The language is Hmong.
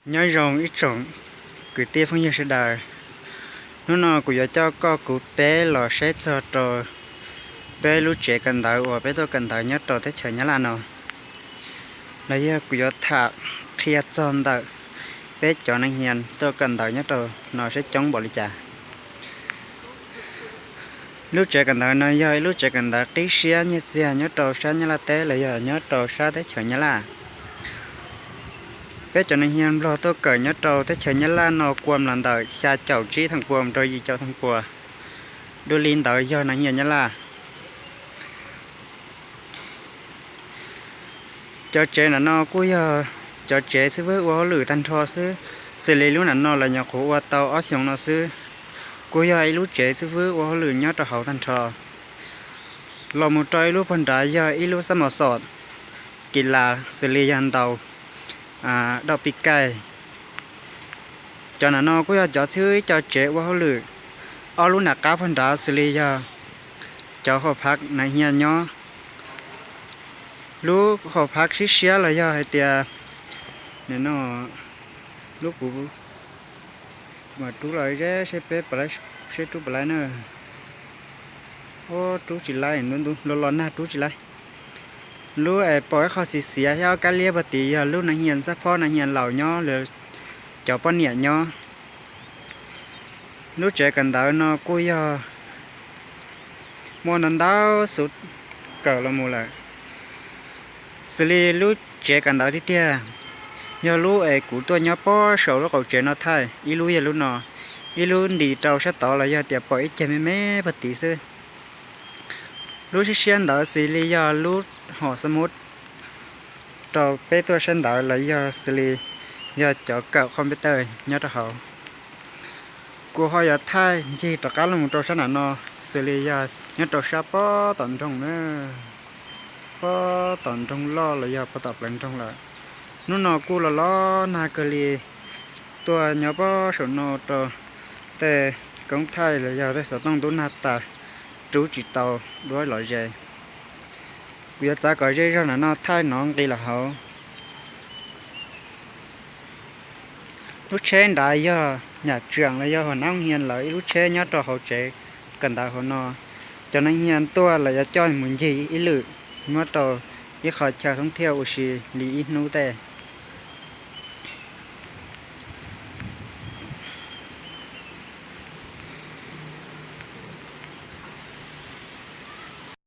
Nyob zoo ib tsoom kwv tij phooj ywg sawv daws. Hnub no kuv yuav coj koj kuv peb los saib txog rau peb lub tsev kawm ntawv uas peb tuaj kawm ntawv nyob rau teb chaws Nyab Laj no. Los yog kuv yuav tham qhia txog ntawm peb cov neeg hias tuaj kawm ntawv nyob rau no saib coob npaum li cas. Lub tsev kawm ntawv no yog ib lub tsev kawm ntawv qib siab nyiaj txiag nyob rau sab Nyab Laj teb los yog nyob rau sab teb chaws Nyab Laj. Peb cov neeg hias Nplog tuaj kawm nyob rau teb chaws Nyab Laj no kuam los ntawm xya caum tsib thaj pua mus rau yim caum thaj pua. Dua li ntawd yog neeg hias Nyab Laj. Cov tsev ntawm no kuj yog cov tsev xib fwb ua hauj lwm tag nrho xwb, xws li lub ntawm no los nyuam qhuav ua tau ob xyoos no xwb. Kuj yog ib lub tsev xib fwb ua hauj lwm nyob rau hauv tag nrho. Los mus rau ib lub puag nrad yog ib lub xab mos xom kis las xws li yog ntaus dau pis kaij. Cov ntawm no kuj yog cov xib fwb ib co tsev ua hauj lwm. Ob lub nram qab puag nrad xws li yog cov hauv phav neeg hias nyob. Lub hauv phav siab siab los yog hais tias, no, lub kuv mas rub los ze seb peb, seb rub puas laib na. Rub tsis laib, los los nag rub tsis laib. Lub es pom ib qho xiv xiav thiab ob kab liab puag tid yog lub neeg hias xab phob neeg hias laus nyob, cov poj niam nyob. Lub tsev kawm ntawv no kuj yog muaj ntau ntau xub kawm los mus lawm. Xws li lub tsev kawm ntawv tiag tiag, yog lub es kuv tuaj nyob pob saum lub qaum tsev no thaij, ib lub yog lub no, ib lub nti rau sab tod los yog tias pom ib ceg me me puag tid xwb. Lub siab siab ntawd xws li yog lub hom xab mub rau peb tuaj saib ntawv los yog xws li yog cov kawm computer nyob rau hauv. Kuv ho yuav thaij ncig rov qab los rau sab nram no, xws li yog nyob rau sab pob tom nroog na, pob tom nroog loj los yog pob tom plawv nroog lawm. Hnub no kuj los los nag kawg li, tuaj nyob pob saum no rau tej koob thaij los yog tej xov tooj ntub nag tas, rub tsis tau duab los ze. Kuv yuav txav kom ze zog ntawm no thaij no nqis los hauv. Lub tsheb nrad yog nyam tseem los yog hua nab hias lawv ib lub tsheb nyob rau hauv tsev kawm ntawv hauv no. Cov neeg hias tuaj lawv yuav coj mus ncig ib lwm, muab rau ib qho chaw thoob thiaj ua si li ib hnub tej.